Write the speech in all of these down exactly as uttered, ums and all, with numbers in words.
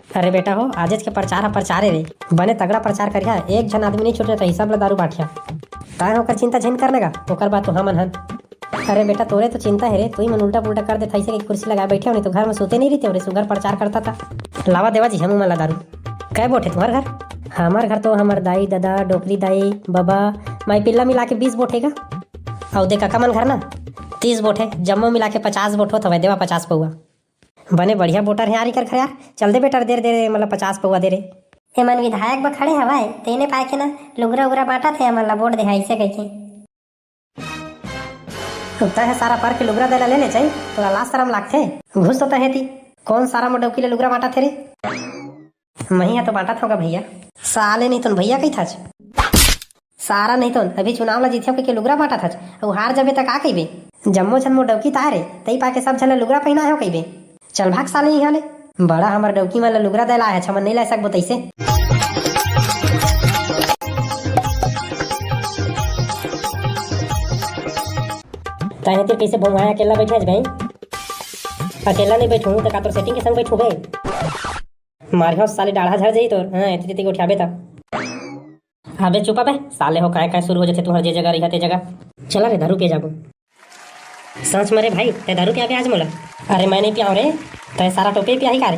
अरे बेटा हो, आजेच के प्रचार ह प्रचार हे रे, बने तगड़ा प्रचार करिहा, एक झन आदमी नहीं छूटे, तो सब ला दारू बांटिहा। तैं ओकर चिंता झन करने का, ओकर बात तो हमन हन। अरे बेटा, तोरे तो चिंता हे रे, तू ही मन उल्टा पुल्टा कर देता, ऐसे के कुर्सी लगाए बैठे हो, नहीं तो घर में सोते नहीं रहते हो रे, सुगर प्रचार करता था। लावा देवा जी हम मन ला दारू। कै बोट हे तुम्हार घर? हमार घर तो हमार दाई ददा, डोकरी दाई, बबा, माई पिल्ला मिला के बीस बोट हे गा। अउ दे काका मन घर ना, तीस बोट हे, जम्मो मिला के पचास बोट होत हवय, देवा पचास पौवा। बने बढ़िया बोटर हे यार, इकर घर यार। चल दे बेटा, दे रे, दे रे, मतलब पचास पौवा दे रे। एमन विधायक बर खड़े हवय, तेने पाय के ना लुगरा उगरा बांटत हे, हमन ला वोट दे हे, अइसे कहिके। तैं ह सारा पर के लुगरा दे ला ले ले चाही, तोला लाज शरम लागथे? घुस तो तैं हे ती, कौन सारा मोर डौकी ले लुगरा बांटत हे रे? मही ह तो बांटत होगा भैया। साले नहीं तो भैया कही थाच। सारा नहीं तो अभी चुनाव ला जीतियो कहिके लुगरा बांटत हच, अउ हार जबे त का कहिबे? जम्मो झन मोर डौकी ताय रे, तई पाके सब झन ला लुगरा पहिनाय हो कहिबे। चल भाग साले इहाँ ले। बड़ा हमर डौकी मन ला लुगरा दे ला हे, हमन नहीं ले सकबो तइसे। तैं तीर कइसे भोंगाय अकेला बैठे हच बे? अकेला नहीं बैठूं त का तोर सेटिंग के संग बैठूं बे? मारिहो साले डाढ़ा झड़ जाही तोर, हाँ, एती तेती गोठियाबे त। अबे चुप अबे, साले हो, काय काय शुरू हो जाथे तुहर जे जगह रहिहा ते जगह। चला रे, दारू पिए जाबो। सांच म रे भाई, तैं दारू पियाबे आज मोला? अरे मैं नहीं पियाऊं रे, तैं सारा टोपे पियाही का रे?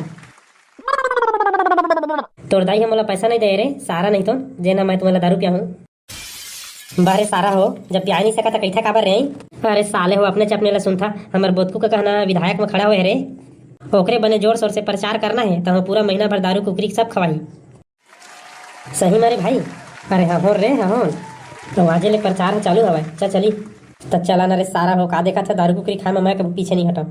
तोर दाई ह मोला पैसा नहीं दे रे, सारा नहीं तो, जेन मैं तुमन ला दारू पियाहूं। बारे सारा हो, जब पियाय नहीं सका त कहिथा काबर रे? अरे साले हो, अपने च अपने ला सुनथा, हमर बोतकू का कहना विधायक म खड़ा होए रे, ओकरे बने जोर शोर से प्रचार करना हे, तहूं पूरा महीना भर दारू कुकरी सब खवाही। सही मारे भाई। अरे हहों रे हहों, तो आजे ले प्रचार ह चालू हवय, चल चली। त चला ना रे सारा हो, का देखत ह, दारू कुकरी खाए म मैं कभी पीछे नहीं हटव।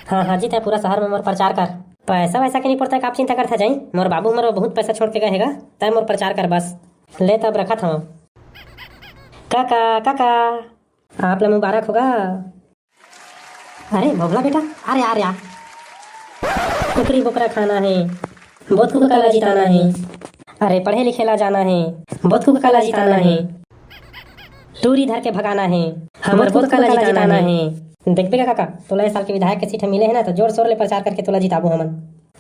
हाँ हाँ जी, तैं पूरा शहर में मोर प्रचार कर। पैसा वैसा के नहीं पड़ता, का चिंता करथा जाई, मोर बाबू मोर बहुत पैसा छोड़ के गए हेगा, तैं मोर प्रचार कर बस। ले तब रखत हव। काका काका, आप ला मुबारक होगा। अरे भोभला बेटा, आ रे, आ रे, आ। कुकरी बोकरा खाना हे, बोतकू काका ला जिताना हे। अरे पढ़े लिखे ला जाना हे, बोतकू काका ला जिताना हे। टूरी धर के भगाना हे, हमर बोतकू काका ला जिताना हे। देखबे का काका, तोला ए साल के विधायक के सीट ह मिले हे ना, तो जोर शोर ले प्रचार करके तोला जिताबो हमन।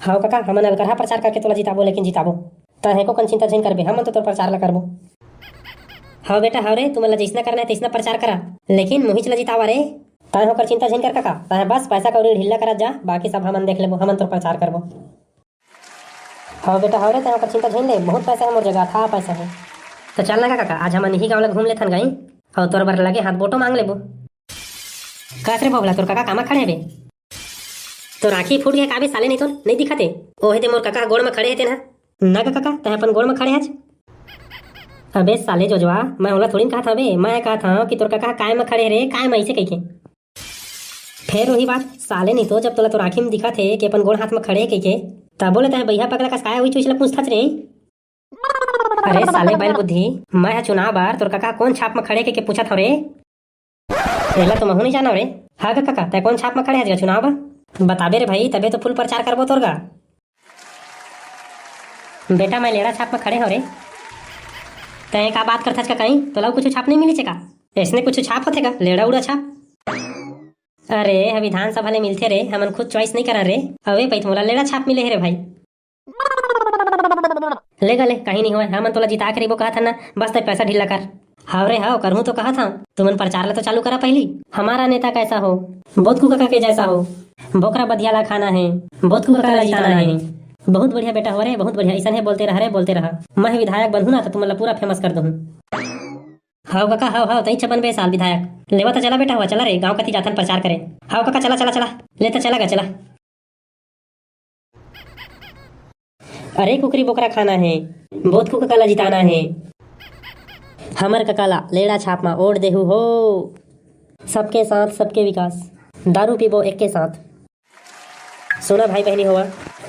हव काका, हमन अलकरहा प्रचार करके तोला जिताबो, लेकिन जिताबो। तैं एको कन चिंता झन करबे, हमन तो तोर प्रचार ला करबो। हव बेटा, हव रे, तुमन ला जइसना करना हे तइसना प्रचार करा, लेकिन मोहिच ला जितावा रे। तैं ओकर चिंता झन कर काका, तैं बस पैसा कौड़ी ढीला करत जा, बाकी सब हमन देख लेबो, हमन तोर प्रचार करबो। हव बेटा, हव रे, तैं ओकर चिंता झन ले, बहुत पैसा हे मोर जगह, अथाह पैसा हे। त चल ना काका, आज हमन इही गांव ला घूम लेथन गई, अउ तोर बर लगे हाथ बोटो मांग लेबो। कस रे भोभला, तोर काका कामा खड़े हवे? तोर आँखी फूट गे का बे साले, नहीं तो नहीं दिखत हे। ओहे दे मोर काका गोड़ म खड़े हे तेन ह। ना गा काका, तैं अपन गोड़ म खड़े हच। अबे साले जोजवा, मैं ओला थोड़ी न कहत हवे, मैं कहत हव कि तोर काका काय म खड़े हे रे, काय म अइसे कहिके। फेर वही बात, साले नहीं तो जब तोला तोर आँखी म दिखत हे कि अपन गोड़ हाथ म खड़े हे कहिके, तबो ले तैं बइहा पगला कस काय उही चुइच ल पूछथच रे। अरे साले बैल बुद्धि, मैं ह चुनाव बर तोर काका कोन छाप म खड़े हे कहिके पूछत हव रे। एला तो महू नहीं जानव रे। हाँ गा काका, तैं कोन छाप म खड़े हस गा चुनाव बर? बताबे रे भाई, तबे तो फुल प्रचार करबो तोर गा। बेटा, मैं लेड़ा छाप म खड़े हव रे। तैं का बात करथस का कहीं? तोला कुछ छाप नहीं मिलिस हे का? ऐसने कुछ छाप होथे का? लेड़ा उड़ा छाप? अरे, ह विधानसभा ले मिलथे रे, हमन खुद चॉइस नहीं करन रे। अवे पइत मोला लेड़ा छाप मिले हे रे भाई। ले गा ले, कहीं नहीं होय, हमन तोला जिता के रहिबो कहत हन ना, बस तैं पैसा ढीला कर। हव रे हव, करहूं तो कहत हंव, तुमन प्रचार ला तो चालू करा पहली। हमारा नेता कैसा हो, बोतकू काका के जैसा हो, बोकरा बधिया ला खाना है, बोतकू काका ला जिताना है। बहुत बढ़िया बेटा हो रे, बहुत बढ़िया, ऐसन है बोलते रह रे, बोलते रह। मैं विधायक बनहूं ना तो तुमन ला पूरा फेमस कर दूं। हव काका, हव हव, तई छपन बे साल विधायक। लेवा त चला बेटा हुआ, चला रे, गांव कती जाथन प्रचार करे। हव काका, चला चला चला, ले त चला गा चला। अरे कुकरी बोकरा खाना है, बोतकू काका ला जिताना है। हमर काका ला लेड़ा छाप मा ओढ़ देहू हो। सबके साथ सबके विकास, दारू पीबो एक के साथ। सुना भाई बहनी होवा,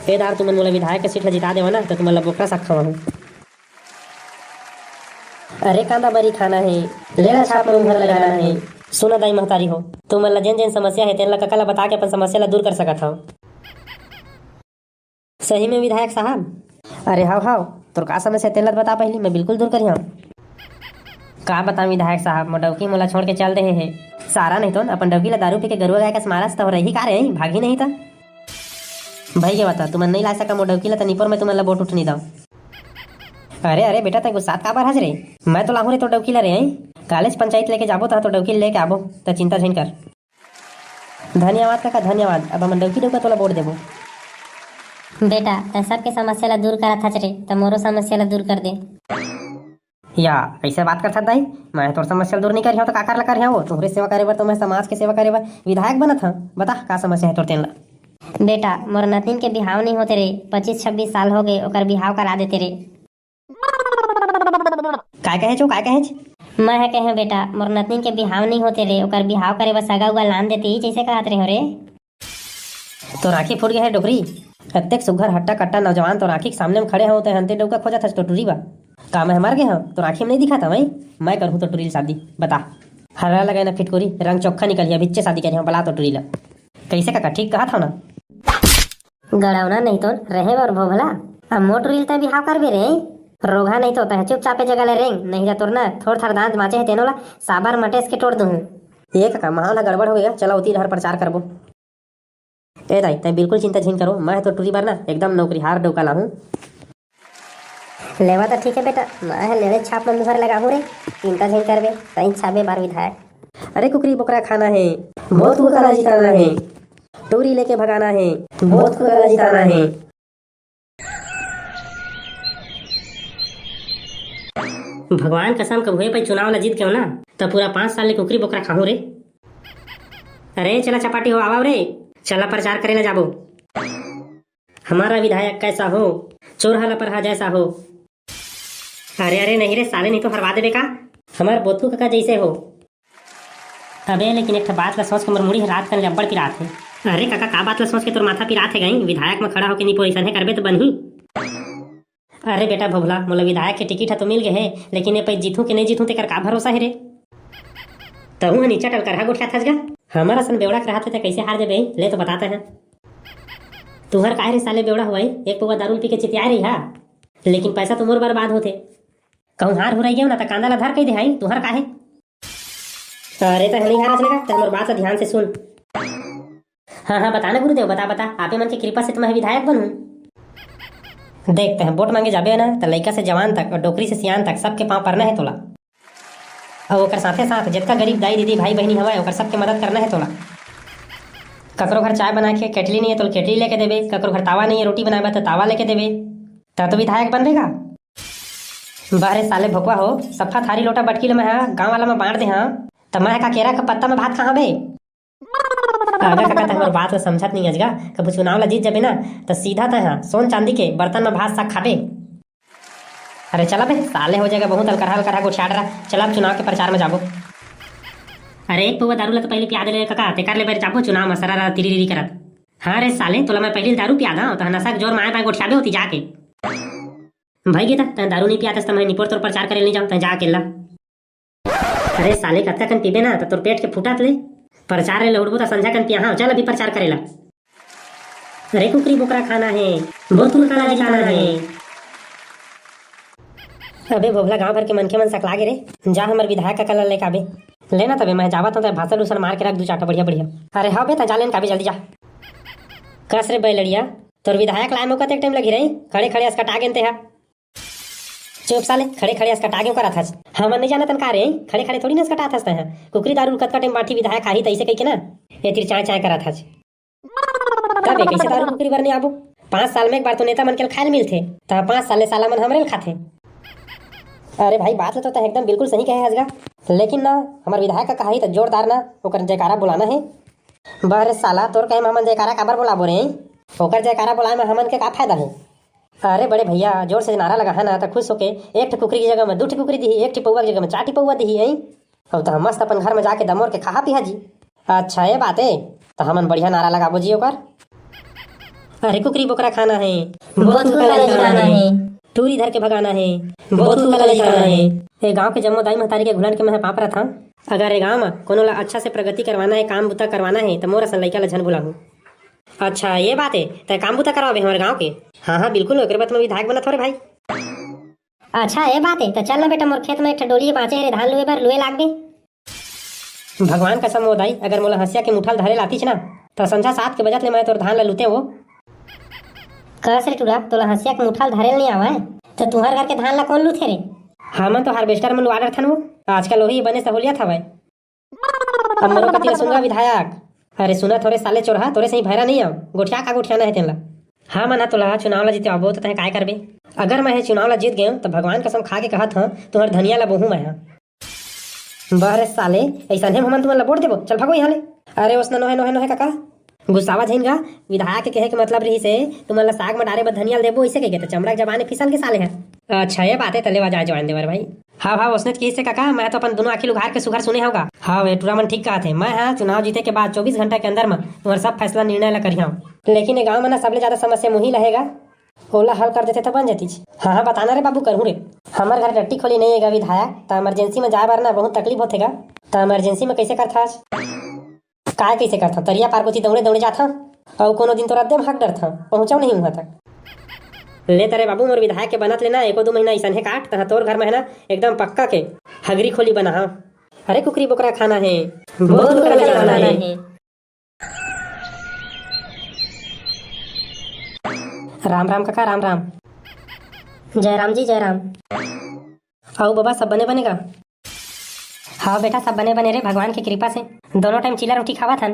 ए दार तुमन मोला विधायक के सीट ला जिता देवा ना, तो तुमन ला बोकरा साग खवाहूं। अरे कांदा बरी खाना है, लेड़ा छाप में उंघर लगाना है। सुना दाई महतारी हो, तुमन ला जेन जेन समस्या है, तेन ला काका ला बता के अपन समस्या ला दूर कर सकत हव। सही में विधायक साहब? अरे हव हव, तोर का समस्या तेन ला बता पहली, मैं बिल्कुल दूर करिहंव। का बताऊं विधायक साहब, मोर डौकी मोला छोड़ के चल देहे हे। सारा नहीं तो अपन डौकी ला दारू पी के गरुआ गाय कस मारस त हो रही का रे, भागी नहीं त। भाई के बता, तुमन नहीं ला सका मोर डौकी ला, त निपोर में तुमन ला वोट उठ नहीं दव। अरे, अरे बेटा, तैं गुस्सात काबर हस रे? मैं तो लाहूं रे तोर डौकी ला रे, हैं? कालेज पंचायत लेके जाबो, त तोर डौकी लेके आबो, त चिंता झिन कर। धन्यवाद काका, धन्यवाद। अब हमन डौकी डौका तोला वोट देबो। बेटा, तैं सबके समस्या ला दूर करत हच रे, त मोरो समस्या ला दूर कर दे। या, कइसे बात करथस दाई? मैं तोर समस्या ल दूर नइ करिहंव त काकर ल करिहंव? तोहरे सेवा करे बर तो मैं समाज के सेवा करे बर विधायक बनत हंव। बता, का समस्या हे तोर तेन ल? बेटा, मोर नतिन के बिहाव नइ होते रे, पच्चीस छब्बीस साल हो गए, ओकर बिहाव करा देते रे। काय कहेच ओ, काय कहेच? मैं ह कहेंव बेटा, मोर नतिन के बिहाव नइ होते रे, ओकर बिहाव करे बर सगा उगा लान देती, जइसे कहत रहे हो रे। तोर आँखी फूट गे हे डोकरी। अतेक सुग्घर हट्टा कट्टा नौजवान तोर आँखी के सामने म खड़े हवं, तैं हंते डौका खोजत हस टोटुरी बा। का मैं मर गे हंव? तोर आँखी म नइ दिखत हवय? मैं करहूं तोर टुरी ल शादी। बता। हरा लगे ना फिटकोरी, रंग चोखा निकलिया, अभिच्चे शादी करिहंव, बला तोर टुरी ल। कइसे काका, ठीक कहत हंव ना? गड़ौना नहीं तो रहे बर भोभला। अब मोर टुरी ल तैं बिहाव करबे रे? रोगहा नहीं तो तैं चुपचाप ए जगह ले रेंग, नहीं त तोर ना थोर थार दांत बांचे हे तेनो ला साबर मटेस के टोर दूहूं। ए काका, माहौल ह गड़बड़ हो गया, चला ओती डहर प्रचार करबो। ए दाई, तैं बिल्कुल चिंता झिन करो, मैं ह तोर टुरी बर ना एकदम नौकरीहार डौका लाहूं। लेवा त ठीक हे बेटा, मैं ह लेड़े छाप म मुहर लगाहूं रे, चिंता झिन करबे, तैं छापे बार विधायक। अरे कुकरी बोकरा खाना हे, बहुत कुकरा जिताना हे, टुरी लेके भगाना हे, बहुत कुकरा जिताना हे। भगवान कसम, कभू ए पई चुनाव ला जीत गेंव ना, त पूरा पांच साल ले कुकरी बोकरा खाहूं रे। अरे चला चपाटी हो, आवा रे, चला प्रचार करे ला जाबो। हमारा विधायक कैसा हो, चोरहा लपरहा जैसा हो। अरे अरे नहीं रे साले, नहीं तो हरवा देबे का, हमार बोतू कका जैसे हो। अबे लेकिन एक ठा बात ला सोच के मोर मुड़ी ह रात कन ले अब्बड़ पिरात हे। अरे कका, का बात ला सोच के तोर माथा पिरात हे गई? विधायक म खड़ा होके निपोर अइसने करबे त बनही। अरे बेटा भोभला, मोला विधायक के टिकट ह तो मिल गे हे, लेकिन ए पई जीतहूं के नहीं जीतहूं तेकर का भरोसा हे रे? तहूं ह नीचा टलकरहा गोठियाथस गा। हमर असन बेवड़ा के रहत हे त कइसे हार जबे? ले तो बतात हे। तुहर काहे रे साले बेवड़ा होवई, एक पौवा दारू ल पी के चितियाए रही हा, लेकिन पैसा तो मोर बर्बाद होथे। कहूं हार हुराई गेंव ना त कांदा ला धर कही देहाई, तुहर काहे? अरे, तैं ह नइ हारस गा, तैं मोर बात ला ध्यान से सुन। हाँ, हाँ, बता ना गुरुदेव, बता, बता। आपे मन के कृपा से तो मैं विधायक बनहूं। देख, तैं वोट मांगे जाबे ना, त लइका से जवान तक अउ डोकरी से सियान तक सबके पांव परना हे तोला। अउ ओकर साथे साथ जतका गरीब दाई, दीदी, भाई, बहिनी हवय, ओकर सबके मदद करना हे तोला। ककरो घर चाय बना के केटली नइ हे, तोला केटली लेके देबे, ककरो घर तावा नइ हे, रोटी बनाए बर, त तावा लेके देबे, त तो विधायक बनबे गा। बाहरे साले भोकवा हो, सफा थारी लोटा बटकी ले मैं ह गांव वाला म बांट दे हंव, त मैं ह का केरा के पत्ता म भात खाहां बे? अबे कका, तैं हमर बात ल समझत नइ हस गा। कभू चुनाव ल जीत जबे ना, त सीधा तैं ह सोन चांदी के बर्तन म भात साग खाबे। अरे चला बे, साले हो जाएगा बहुत अलकरहा अलकरहा गोठियात रहा। चला अब चुनाव के प्रचार म जाबो। अरे एक पौवा दारू ल तो पहले पिया दे ले कका, तेकर ले बर जाबो चुनाव म सरारा तिरीरी करत। हाँ रे साले, तोला मैं पहले दारू पिया दां, त नशा के जोर म आए बाय गोठियाबे होती जाके। भाई गे त, तैं दारू नइ पियातस त मैं निपोर तोर प्रचार करे नइ जांव, तैं जा अकेल्ला। अरे साले, कतका कन पीबे ना, त तोर पेट के फूटत ले। प्रचार ले उठबो त संझा कन पियाहां, चल अभी प्रचार करे ला। अरे कुकरी बोकरा खाना हे, बोतुल काला जिताना हे। अबे भोभला, गांव भर के मनखे मन सकला गे रे, जा हमर विधायक कका ला लेके आबे। ले ना तबे, मैं जावत हंव, तैं भाषण उसन मार के रख दू चार ठो बढ़िया बढ़िया। अरे हव बे, तैं जा लेन काबे जल्दी जा। कस रे बैलड़िया, तोर विधायक लाए म कतेक टाइम लगही रे, खड़े खड़े असकटा गेन तेहा। चुप साले, खड़े खड़े असकटा गेंव करत हस। हमन नइ जानत हन का रे? खड़े खड़े थोड़ी ना असकटात हस तैं ह। कुकरी दारू ल कतका टाइम बांटही विधायक आही तइसे कहिके ना। ए तीर चाय चाय करत हस। तबे कइसे दारू कुकरी बर नइ आबो? पांच साल म एक बार तो नेता मन के ल खाए ल मिलथे, त पांच साल ले साला मन हमरे ल खाथे। अरे भाई, बात ल तो तैं एकदम बिल्कुल सही कहे हस गा, लेकिन ना, हमर विधायक कका आही त जोरदार ना ओकर जयकारा बुलाना हे। बा रे साला, तोर कहे म हमन जयकारा काबर बोलाबो रे? ओकर जयकारा बोलाए म हमन के का फायदा हे? अरे बड़े भैया, जोर से नारा लगाहा ना, त खुश होके एक ठे कुकरी के जगह म दू ठे कुकरी दिही, एक ठे पौवा के जगह म चार ठे पौवा दिही, अई? अउ त हम मस्त अपन घर म जाके दमोर के खाहा पीहा जी। अच्छा, ए बात ए, त हमन बढ़िया नारा लगाबो जी ओकर। अरे कुकरी बोकरा खाना हे, बोतू काला जिताना हे, टूरी धर के भगाना हे, बोतू काला जिताना हे। ए गांव के जम्मो दाई महतारी के घुलट के मैं पांव परत हंव। अगर ए गांव म कोनो ला अच्छा से प्रगति करवाना हे, काम बुता करवाना हे, त मोर असन लइका ला झन भुलाहू। अच्छा, ए बात ए, तैं काम बुता करवाबे हमर गांव के? हाँ, हाँ, बिल्कुल, ओकरे बर त मैं विधायक बनत हंव रे भाई। अच्छा, ए बात ए, त चल ना बेटा, मोर खेत म एक ठो डोली बांचे हे रे, धान लुए बर, लुए लागबे। भगवान कसम ओ दाई, अगर मोला हंसिया के मुठा ल धरे लातिस ना, त संझा सात के बजत ले मैं तोर धान ल लुतेंव ओ। तस रे टूरा, तोला हंसिया के मुठा ल धरे ल नइ आवय, त तुंहर घर के धान ला कोन लूथे रे? हमन तो हार्वेस्टर म लुवा डरथन वो, आजकल वही बने सहूलियत हवय। अब मोरो कति ला सुन गा विधायक। अरे सुनत हो रे साले चोरहा, तोरे सही भैरा नइ आव, गोठिया का गोठियाना हे तेन ला। हमन ह तोला चुनाव ला जितवाबो त तैं काय करबे? अगर मैं हे चुनाव ला जीत गेंव त भगवान कसम खा के कहत हंव, तुंहर धनिया ला बोहूं मैं ह। बह रे साले, अइसनहे हमन तुमन ला वोट देबो, चल भागो इहां ले। अरे ओसना नोहे नोहे नोहे कका, गुस्सावा झिन गा। विधायक के कहे के मतलब रिहिस हे, तुमन ला साग म डारे बर धनिया ल देबो, अइसे कहिके त चमड़ा के जबान फिसल गे साले ह। अच्छा ये बात हे, त लेवा जाए जवान देवर भाई। हाव हाव, ओसनेच किहिस हे कका, मैं तो अपन दुनों आंखी ल उघार के सुघर सुने हंव गा। हाव, ए टूरा मन ठीक कहत हे, मैं ह चुनाव जीते के बाद चौबीस घंटा के अंदर म तुंहर सब फैसला निर्णय ला करिहंव। लेकिन ए गांव म न सबले जादा समस्या मुही ल हे गा, ओला हल कर देते त बन जतिस। हां हां, बताना रे बाबू, करहूं रे। हमर घर टट्टी खोली नइ हे गा विधायक, त इमरजेंसी म जाए बर न बहुत तकलीफ होथे गा। त इमरजेंसी म कइसे करथस? काय कइसे करथंव? तरिया पार कोती दउड़े दउड़े जाथंव, अउ कोनो दिन तो रद्दे म हांक डरथंव, पहुंचव नहीं उहां तक। ले तरे बाबू, मोर विधायक के बनत ले ना एको दू महीना अइसनहे काट, तहां तोर घर म हे ना एकदम पक्का के हगरी खोली बनाहंव। अरे कुकरी बोकरा खाना हे, बहुत कुकरा खाना हे। राम राम कका, राम राम। जय राम जी, जय राम। अउ बबा, सब बने बने गा? हाव बेटा, सब बने बने रे, भगवान के कृपा से। दोनों टाइम चीला रोटी खावत हन।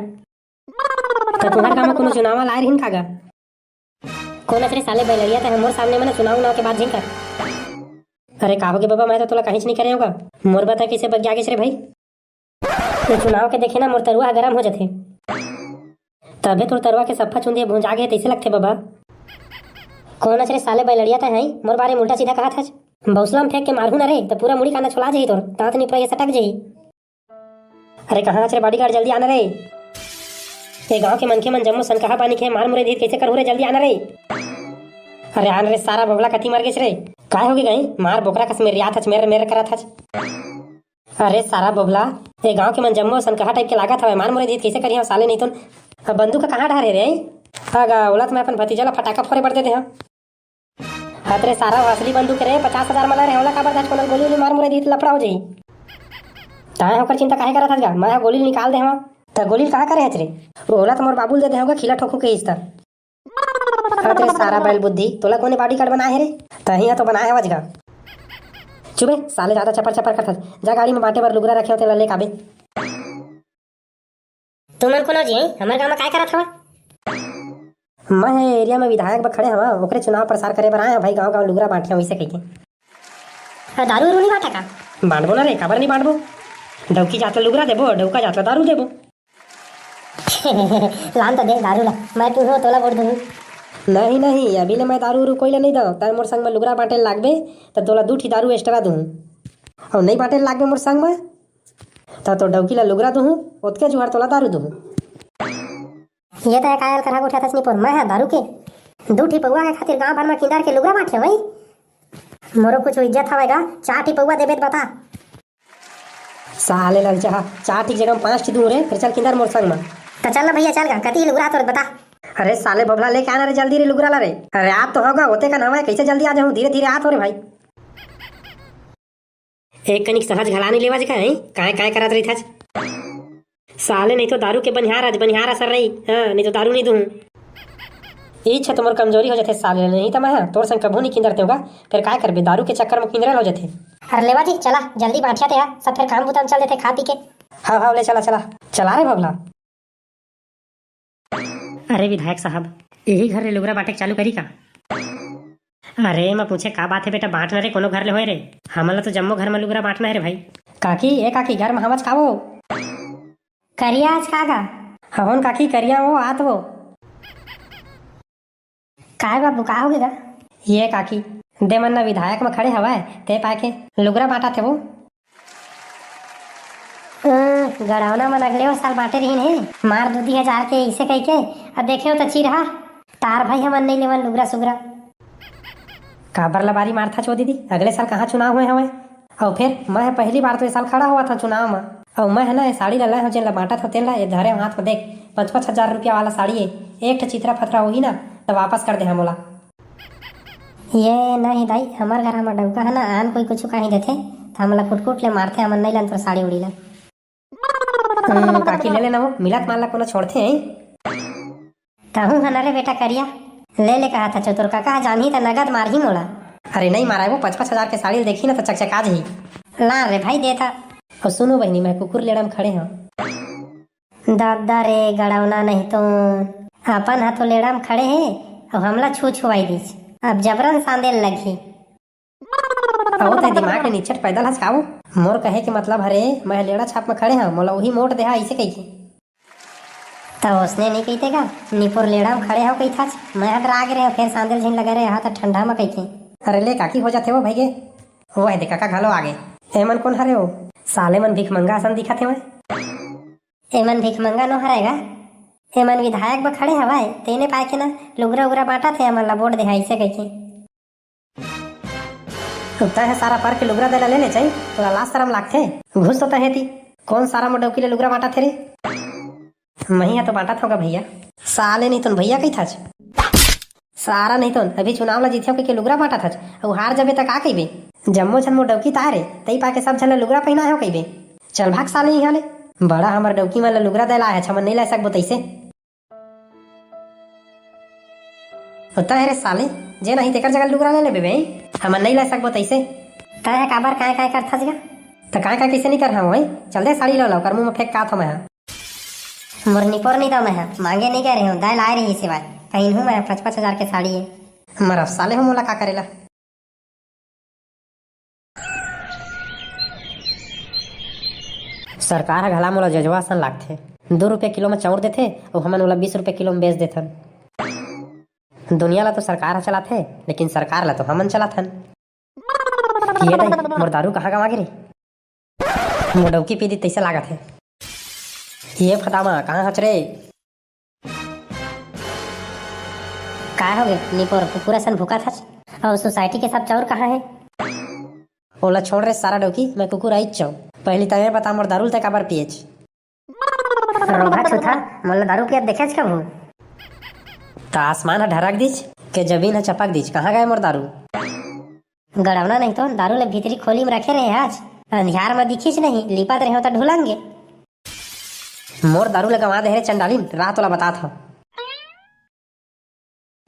त तुंहर गांव म कोनो चुनाव लाए रहिन का गा? कोन अस रे साले बैलड़िया, तैं ह मोर सामने म न चुनाव उनाव के बात झिन कर। अरे का होगे बबा, मैं तो तोला काहीच नइ करे हंव गा। मोर बता कइसे बगिया गेस रे भाई? ये चुनाव के देखे ना मोर तरुआ ह गरम हो जथे। तभे तोर तरुआ के सफ्फा चुंदी भुंजा गे हे तइसे लगथे बबा। कोन अस रे साले बैलड़िया, तैं ह मोर बारे म उल्टा सीधा कहत हस। बउसला म फेंक के मारहूं ना रे, त पूरा मुड़ी काना छोला जाही तोर, दांत निपरा ये सटक जाही। अरे कहां हच रे बॉडीगार्ड, जल्दी आना रे। ए गांव के मनखे मन जम्मो सनकहा बानी के मार मुरे धीत कइसे करहूं रे, जल्दी आना रे। अरे आन रे सारा बोभला, कति मर गेस रे? काय होगे गई? मार बोकरा कस मेरियात हच, मेर मेर करत हच। अरे सारा बोभला, ए गांव के मन जम्मो सनकहा टाइप के लागत हवय, मार मुरे धीत कइसे करिहंव साले, नहीं तो। अब बंदूक ह कहां डहर हे रे? हां गा, ओला त मैं अपन भतीजा ला फटाका फोरे बर दे दे हंव। हत रे सारा, असली बंदूक रे, पचास हजार म लाए रहे, ओला काबर दाच कोनो गोली उली मार मुरे दिही त लफड़ा हो जाही। ताए ओकर चिंता काहे करत हस गा? मैं ह गोली ल निकाल दे हंव। त गोली ल कहां करे हच रे? ओला त मोर बाबू ल दे दे हंव गा, खिला ठोकू के इस्ता। हत रे सारा बैल बुद्धि, तोला कोने बॉडीगार्ड बनाए हे रे? तहीं ह तो बनाए हवच गा। चुबे साले, जादा चपर चपर करत हस। जा गाड़ी म बांटे बर लुगरा रखे हों तेला ले काबे। तुमन कोनो जी, हमर गांव म काय करत हवा? मैं ह एरिया म विधायक बर खड़े हवा, ओकरे चुनाव प्रचार करे बर आए हंव भाई, गांव गांव लुगरा बांटे हंव, वइसे कहिके। अ, दारू उरू नइ बांटा का? बांटबो ना रे, काबर नइ बांटबो? डौकी जात ल लुगरा देबो, डौका जात ल दारू देबो। लान त दे दारू ला, मैं पीहूं तोला वोट दूहूं। नहीं नहीं, अभी ले मैं दारू उरू कोई ला नइ दंव, तैं मोर संग म लुगरा बांटे ल लागबे, त तोला दू ठी दारू extra दूहूं। अउ नइ बांटे ल लागबे मोर संग म, त तोर डौकी ला लुगरा दूहूं, ओतके जुहार तोला दारू दूहूं। ये त काय अलकरहा गोठियाथस निपोर, मैं ह दारू के दू ठी पौवा के खातिर गांव भर म किंदर के लुगरा बांटे हवं। मोरो कुछ इज्जत हवय गा, चार ठी पौवा देबे त बता। साले ललचा, चार ठी के जगह म पांच ठी दूहूं रे, फेर चल किंदर मोर संग म। त चल ना भइया, चल गा, कति लुगरा तोर बता। अरे साले बबला, लेके आना रे जल्दी रे लुगरा ला रे। अरे आत तो हंव गा, ओते कन हवय, कइसे जल्दी आ जाहूं, धीरे धीरे आत हंव रे भाई। एक कनिक सहज घला नइ लेवस का, हैं? काय काय करत रहिथस? साले नहीं तो दारू के बनिहार अस, बनिहार असन रही, हां, नहीं तो दारू नइ दूहूं। इही तो मोर कमजोरी हो जथे साले, नहीं त मैं ह तोर संग कभू नइ किंदरतेंव गा, फेर काय करबे, दारू के चक्कर म किंदरल हो जथे। अरे लेवा जी, चला, जल्दी बांटिया ते हा, सब फेर काम बुता म चल देथे खा पी के। हां, हां, ले चला, चला, चला रे बबला। अरे विधायक साहब, इही घर ले लुगरा बांटे के चालू करी का? अरे, मैं पूछे का बात हे बेटा, बांट ना रे, कोनो घर ले होय रे। हमन ला तो जम्मो घर म लुगरा बांटना हे रे भाई। काकी, ए काकी, घर म हवच का वो? करिया आज का गा? हवन काकी, करिया वो, आत वो। काय बाबू, का होगे गा? ये काकी, दे मन ना विधायक म खड़े हवय, ते पाय के लुगरा बांटत हे वो। अं, गड़ौना मन अगले वो साल बांटे रहिन हे, मार दू दी हजार के, इसे कहिके, अब देखे हो त चिरहा, तार भाई हमन नइ लेवन लुगरा सुगरा। काबर लबारी मारथा चो दीदी, अगले साल कहाँ चुनाव होए हवय? अउ फेर मैं ह पहली बार तो ए साल खड़ा होवत हंव चुनाव म, अउ मैं ह ना ए साड़ी ला लाए हंव, जेन ला बांटत हंव तेन ला, ए धरे हंव हाथ म देख, पच पच हजार रुपया वाला साड़ी ए, एक ठो चिथरा फथरा होही ना, त वापस कर दे हा मोला। ये नहीं दाई, हमर घर म डउका ह ना, आन कोई कुछु कहीं देथे, त हमला कुटकुट ले मारथे, हमन नहीं लन तोर साड़ी उड़ी ला। हम्म, काकी ले लेना वो, मिलत माल ला कोनो छोड़थे, हैं? तहूं ह ना रे बेटा करिया, ले ले कहा था, तोर काका ह जानही त नगद मारही मोला। अरे नहीं मारा, वो पच पच हजार के साड़ी ल देखही ना त चकचका जही। ला रे भाई, दे था। अउ सुनो बहिनी, मैं कुकुर लेड़ा म खड़े हंव। दादा रे गड़ौना नहीं तो, अपन ह तो लेड़ा म खड़े हे, अउ हमला छू छुआई दिस। अब जबरन सांदेल लगही। अउ ते दिमाग ले निच्चट पैदल हस का वो? मोर कहे के मतलब हरे, मैं लेड़ा छाप म खड़े हंव, मोला उही मोट देहा अइसे कहिके। त ओसने नहीं कहिते का, निपोर लेड़ा म खड़े हव कहिथाच, मैं ह डरा गे रहे, फेर सांदेल झिन लगे रहे, हा त ठंडा म कहिके। अरे ले काकी हो जाथे वो भइगे। वो हे दे काका घलो आगे। एमन कोन हरे वो? साले मन भिखमंगा असन दिखत हे। एमन भिखमंगा नो हरय गा, एमन विधायक बर खड़े हवय, तेने पाय के ना लुगरा उगरा बांटत हे, हमन ला वोट देहा अइसे कहिके। तैं ह सारा पर के लुगरा दे ला ले ले चाही, तोला लाज शरम लागथे? घुस तो तैं हे ती, कोन सारा मोर डौकी ले लुगरा बांटत हे रे? मही ह तो बांटत होगा भैया। साले नहीं तुन भैया कहिथाच। सारा नहीं तो अभी चुनाव ला जीते हो के लुगरा बांटा था, अउ हार जबे त का कहिबे? जम्मो झन मोर डौकी ताय रे, तई पाके सब झन ला लुगरा पहिनाय हो कहिबे। चल भाग साले इहाँ ले, बड़ा हमर डौकी मन ला लुगरा दे ला है, हमन नहीं ला सकबो तइसे। ओ तय रे साले, जे नहीं तेकर जगह लुगरा ले लेबे बे, हमन नहीं ला सकबो तइसे। तय काबर काय काय करथस गा? त काय काय कइसे नहीं कर हम भाई? चल दे साड़ी लो लो, कर मुंह में फेंक का थो मैं। मोर निपोर नहीं दो मैं, मांगे नहीं कह रहे हूँ, दाय लाए रही सिवाय, कहीं हूँ मैं पच पच हजार के साड़ी है। मरब साले हो मोला का करेला। सरकार ह घला मोला जजवा असन लागथे। दू रुपया किलो म चाउर देथे अउ हमन ओला बीस रुपया किलो म बेच देथन। दुनिया ला तो सरकार ह चलाथे, लेकिन सरकार ला तो हमन चलाथन। ये दे, मोर दारू कहाँ गवा गे रे? मोर डौकी पी दी तइसे लागत हे। ये फदामा, कहाँ हच रे? काय हो गे निपोर, कुकुर असन भूखा थच? अउ सोसाइटी के सब चाउर कहाँ हे? ओला छोड़ रे सारा डौकी, मैं कुकुर आइच चाहूँ। पहली तैं बता मोर दारू ल तैं काबर पिएच? रोगहा छूथा, मोला दारू पियत देखेच कभू? त आसमान ह ढरक दिच, के जमीन ह चपक दिच, कहाँ गए मोर दारू? गड़ौना नहीं तो दारू ले भीतरी खोली में रखे रहे आज, अंधियार में दिखिच नहीं, लिपत रहे हो त ढुलंगे। मोर दारू ल गंवा दे रे चंडालिन, रात वाला बतात हव।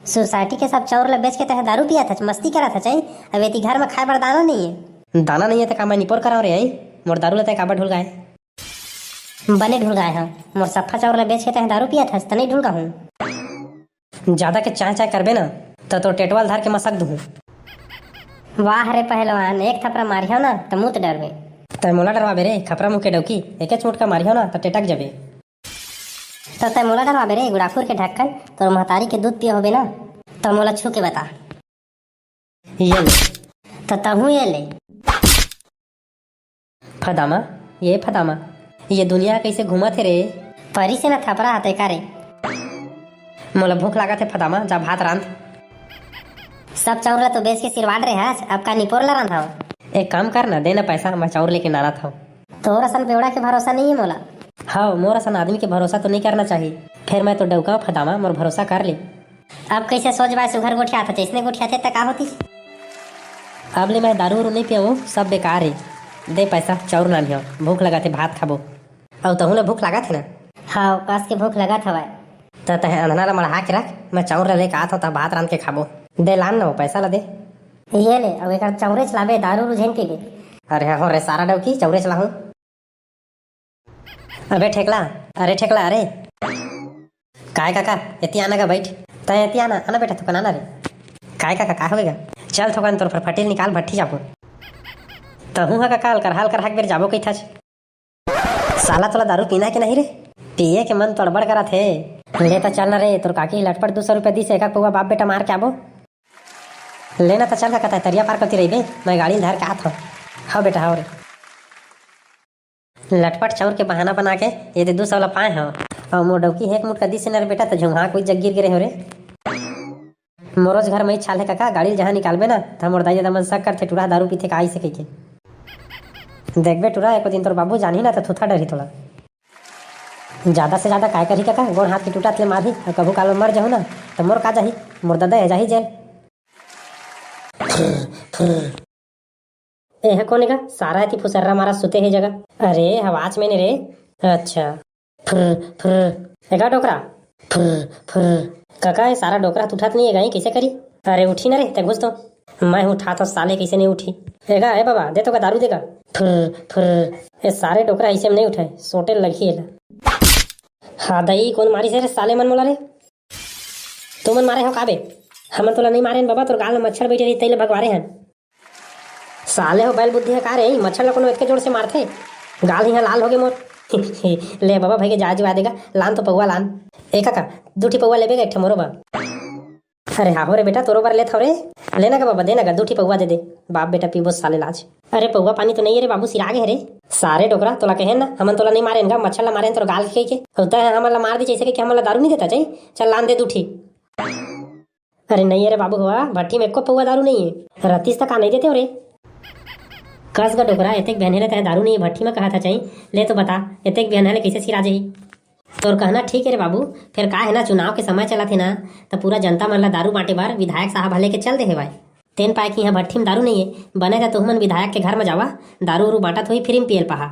सोसाइटी के सब चाउर ल बेच के तैं दारू पियत हच, मस्ती करत हच, आई? अब एती घर में खाए बर दाना नहीं है। दाना नहीं है त का मैं निपोर कराव रे, आई? मोर दारू ल तैं काबर ढुलगाए? बने ढुलगाए हव, मोर सफा चाउर ल बेच के तैं दारू पियत हच, त नहीं ढुलगा हूँ। ज्यादा के चाय चाय करबे ना, त तोर टेटवा ल धर के मसक दूँ। वाह रे पहलवान, एक थपरा मारियो ना, त मुत डरबे। तैं मोला डरवाबे रे, खपरा मुँह के डौकी, एके चोट का मारियो ना, त टेटक जबे। त तैं मोला डरवाबे रे, गुड़ाखुर के ढक्कन, तोर महतारी के दूध पिए होबे ना, त मोला छू के बता। ये ले। त तहूँ ये ले। फदामा, ये फदामा, ये दुनिया कइसे घूमत हे रे? परी से ना थपरा हते का रे? मोला भूख लागत हे फदामा, जा भात रांध। सब चाउर ला तो बेच के सिरवाड रे हस, अब का निपोर ला रांधव? एक काम कर ना, दे ना पैसा, मैं चाउर लेके नानत हव। तोर असन बेवड़ा के भरोसा नहीं है मोला। हव, मोर असन आदमी के भरोसा तो नहीं करना चाहिए। फिर मैं तो डौका फदामा, मोर भरोसा कर ले। अब कइसे सोच बाय सुघर गोठियात हस, जइसने गोठियाथे त का होतिस? अब ले मैं दारू उरू नहीं पियवो, सब बेकार हे। दे पैसा, चाउर लानियो, भूख लगाथे, भात खाबो। अउ तहूँ ला भूख लागत हे ना? हाँ, कस के भूख लगत हवय। त तहे अंधना ला मढ़ा के रख, मैं चाउर ला लेके आत हव, त भात रांध के खाबो। दे लान न वो पैसा ला दे। ये ले, अब एकर चाउरे चलाबे, दारू उरू झेन पीबे। अरे हो रे सारा डौकी, चाउरे चलाहूँ। अबे ठेकला, अरे ठेकला, अरे। काय काका, एती आना गा बैठ। तय एती आना, आना बेटा, थोकन आना रे। काय काका, का होगे गा? चल थोकन तोर फटफटी ल निकाल, भट्ठी जाबो। तहूँ हा काका, अलकरहा अलकरहा के बेर जाबो कहिथच। साला तोला दारू पीना हे के नहीं रे? पिए के मन तो अड़बड़ करत हे। ले त चल ना रे, तोर काकी लटपट दू सौ रुपया दिस, एक पौवा बाप बेटा मार के आबो। ले ना त चल काका, तय तरिया पार कती रहिबे, मैं गाड़ी ल धर के आत हव। हव बेटा, हव रे। लटपट चाउर के बहाना बना के ये दे दू सौ ला पाए हव। अउ मोर डौकी हे एक मुटका दिस न रे बेटा, त झुंघा कोई जग गिर गे रहे हो रे। मोरोज घर में ही छाल हे काका, गाड़ी ल जहाँ निकालबे ना, त मोर दाई ददा मन शक करथे, टूरा दारू पीथे का अइसे कहिके। देखबे टूरा, एको दिन तोर बाबू जानही ना, त थुथा डरही तोला। ज्यादा से ज्यादा काय करही काका, गोड़ हाथ के टूटत ले मारही, अउ कभू काल में मर जहूँ ना, त मोर का जाही, मोर ददा हे जाही जेल। ए ह कोन ए गा? सारा एती फुसर्रा मारा सुते हे जगह। अरे, ह watchman ए रे। अच्छा। फुर, फुर। ए गा डोकरा। फुर, फुर। कका, ये सारा डोकरा उठत नहीं है, कइसे करी? अरे उठी ना रे, ते घुस तो। मैं उठा तो साले कइसे नहीं उठी। एगा, ए बाबा, दे तो का दारू देगा। फुर, फुर। ये सारे डोकरा ऐसे में नहीं उठे, सोटे लगही एला। हाँ दई, कौन मारी से रे साले मन मोला रे? तुमन मारे हो का बे? हमन तोला नहीं मारे हन बाबा, तोर गाल में मच्छर बैठे रही, तैले भगवारे हन। साले हो बैल बुद्धि है का रे? मच्छर ला कोनो एतके जोर से मारथे? गाल हिया लाल होगे मोर। ले बाबा, भाई के जाय जुआ देगा, लान तो पौवा लान। ए काका, दू ठी पौवा लेबे का एक ठे मोरो बर? अरे हाहो रे बेटा, तोरो बर लेत हव रे। लेना गा बाबा, देना गा, दू ठी पौवा दे दे। बाप बेटा पीबो साले लाज। अरे पौवा पानी तो नहीं है रे बाबू, सिरा गे है रे। सारे डोकरा, तोला कहे ना, हमन तोला नहीं मारे गा, मच्छर ला मारे हन तोर गाल के कहिके। होता है हमन ला मार दी जैसे कि हमन ला दारू नहीं देता चाही। चल लान दे दू ठी। अरे नहीं अरे बाबू हवा, भट्ठी में एको पौवा दारू नहीं है। रतीस तक आ नहीं देते हो रे। कस गा डोकरा, एतेक बिहने ले तहे दारू नहीं है भट्ठी में कहा था चाही। ले तो बता, एतेक बिहने ले कैसे सिरा जाही? तोर कहना ठीक है रे बाबू, फिर का है ना, चुनाव के समय चला थे ना, तो पूरा जनता मन ला दारू बांटे बर विधायक साहब हले के चल दे हेवाय। तेन पाए कि यहाँ भट्ठी में दारू नहीं है, बने था तुहमन विधायक के घर में जावा, दारू उरू बांटत होही, फ्री में पियल पहा।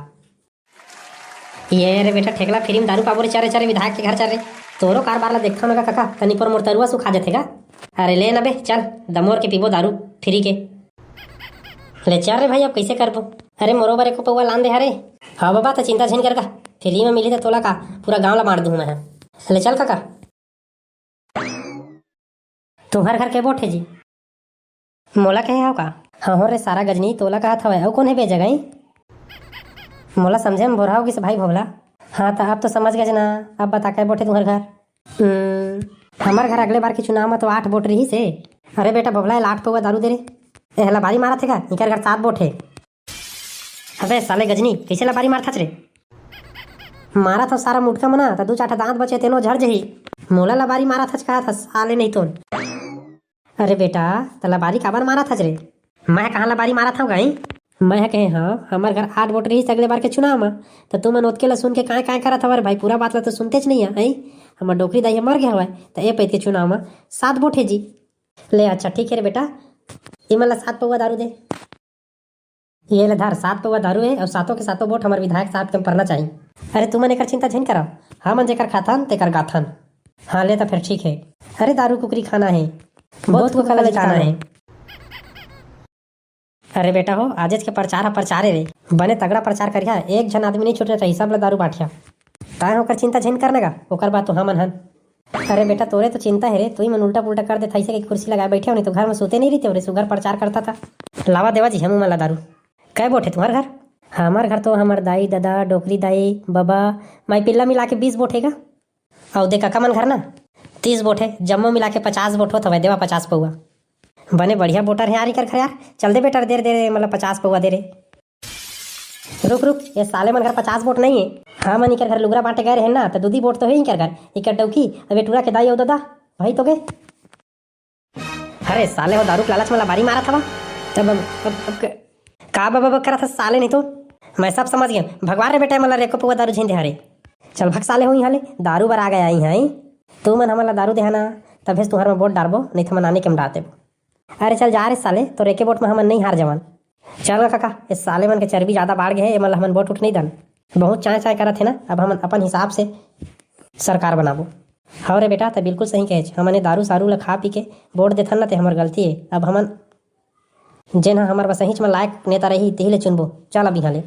ये रे बेटा ठेकला, फ्री में दारू पाबो रे, चल रे, चल रे, विधायक के घर चल रे। तोरो कारबार ला देखथव ना का काका, तनी पर मोर तरुआ सुखा जथे का। अरे ले ना बे, चल, दमोर के पीबो दारू, फ्री के। ले चल रे भाई, अब कैसे करबो? अरे मोरो बर एको पौवा लान दे हरे। हाँ बाबा, त चिंता झिन कर का, फ्री में मिली त तोला का, पूरा गांव ला बांट दूं मैं। ले चल काका। तुम्हर घर के बोट हे जी? मोला कहे हव का? हाँ हो रे सारा गजनी, तोला कहत हवय, अउ कोन हे बे जगई? मोला समझे में भोरहा हो गिस भाई भोभला। हाँ त अब तो समझ गए ना, अब बता कै बोट हे तुम्हर घर? हम्म, हमर घर अगले बार के चुनाव में तो आठ बोट रहिस हे। अरे बेटा भोभला, एला आठ पौवा दारू दे रे। एहला बारी मारत हे का? इकर घर सात बोट हे। अबे साले गजनी, कैसे लबारी मारथच रे? मारत हव सारा मुटका मना, त दू चार ठा दांत बचे तेनो झड़ जही। मोला लबारी मारत हच कहत हस साले नहीं तोन। अरे बेटा, त लबारी काबर मारत हच रे? मैं कहाँ लबारी मारत हव गई? मैं ह कहे हव, हमर घर आठ वोट रहिस अगले बार के चुनाव म, त तुमन ओतके ल सुन के काय काय करत हव रे भाई? पूरा बात ल तो सुनतेच नहीं है, हैं? हमर डोकरी दाई ह मर गे हवय, त ए पइत के चुनाव म सात वोट हे जी। ले अच्छा ठीक है रे बेटा, इमन ल सात पौवा दारू दे। ये ले धर, सात पौवा दारू हे अउ सातों के सातों वोट हमर विधायक साहब के म परना चाही। अरे तुमन एकर चिंता झिन करव, हमन जेकर खाथन तेकर गाथन। हाँ ले त फेर ठीक हे। अरे दारू कुकरी खाना हे, बहुत को कला जिताना हे। अरे बेटा हो, आजेच के प्रचार ह प्रचार हे रे, बने तगड़ा प्रचार करिहा, एक झन आदमी नहीं छूटे रही, सब ल दारू बांटिहा। ताय ओकर चिंता झिन करना गा, ओकर बाद तो हमन हन। अरे बेटा, तोरे तो चिंता हे रे, तुई मन उल्टा पुल्टा कर देथा, अइसे के कुर्सी लगाए बैठे हो, नहीं तो घर में सोते नहीं रहिते हो रे, सुघर प्रचार करता था। लावा देवा जी, हम उमन ला दारू। कै बोट हे तुम्हर घर? हमर घर तो हमर दाई, ददा, डोकरी दाई, बबा, माई पिल्ला मिला के बीस बोट हे गा। अउ दे काका मन घर ना तीस बोट हे, जम्मो मिला के पचास बोट होत हवय, देवा पचास पौवा। बने बढ़िया वोटर हे यार, इकर घर यार। चल दे बेटा, दे रे, दे रे, मतलब पचास पौवा दे रे। रुक, रुक, ये साले मन घर पचास वोट नहीं है। हाँ, मन इकर घर लुगरा बांटे गए रहे ना, तो दूधी वोट तो है इकर घर। इकर डौकी, अब ये टूरा के दाई अउ ददा, भाई तो गए। अरे साले हो, दारू के लालच में लबारी मारत हवा। तब अब, अब, अब क-, का बब बब करत हस साले नहीं तो? मैं सब समझ गया। भगवान रे बेटा, मला रेको पौवा दारू झिन दे हरे। चल भग साले हो यहाँ ले, दारू बर आ गया ही है। तू मन हमन ला दारू देहा ना, तभे से तुहर में वोट डारबो, नहीं तो हमन आने के में डार देबो। अरे चल जा रे साले, तोर एके वोट में हमन नहीं हार जवन। चल ना काका, इस साले मन के चर्बी ज्यादा बाढ़ गए है, ये मन ला हमन वोट उठ नहीं दन। बहुत चाय चाय करत है ना, अब हमन अपन हिसाब से सरकार बनाबो। हव रे बेटा, ते बिल्कुल सही कहे, हमन ये दारू सारू ला खा पी के वोट देथन ना, ते हमर गलती है। अब हमन जेन ह हमर बस सहीच में लायक नेता रही, तेही ले चुनबो। चल अब यहाँ ले।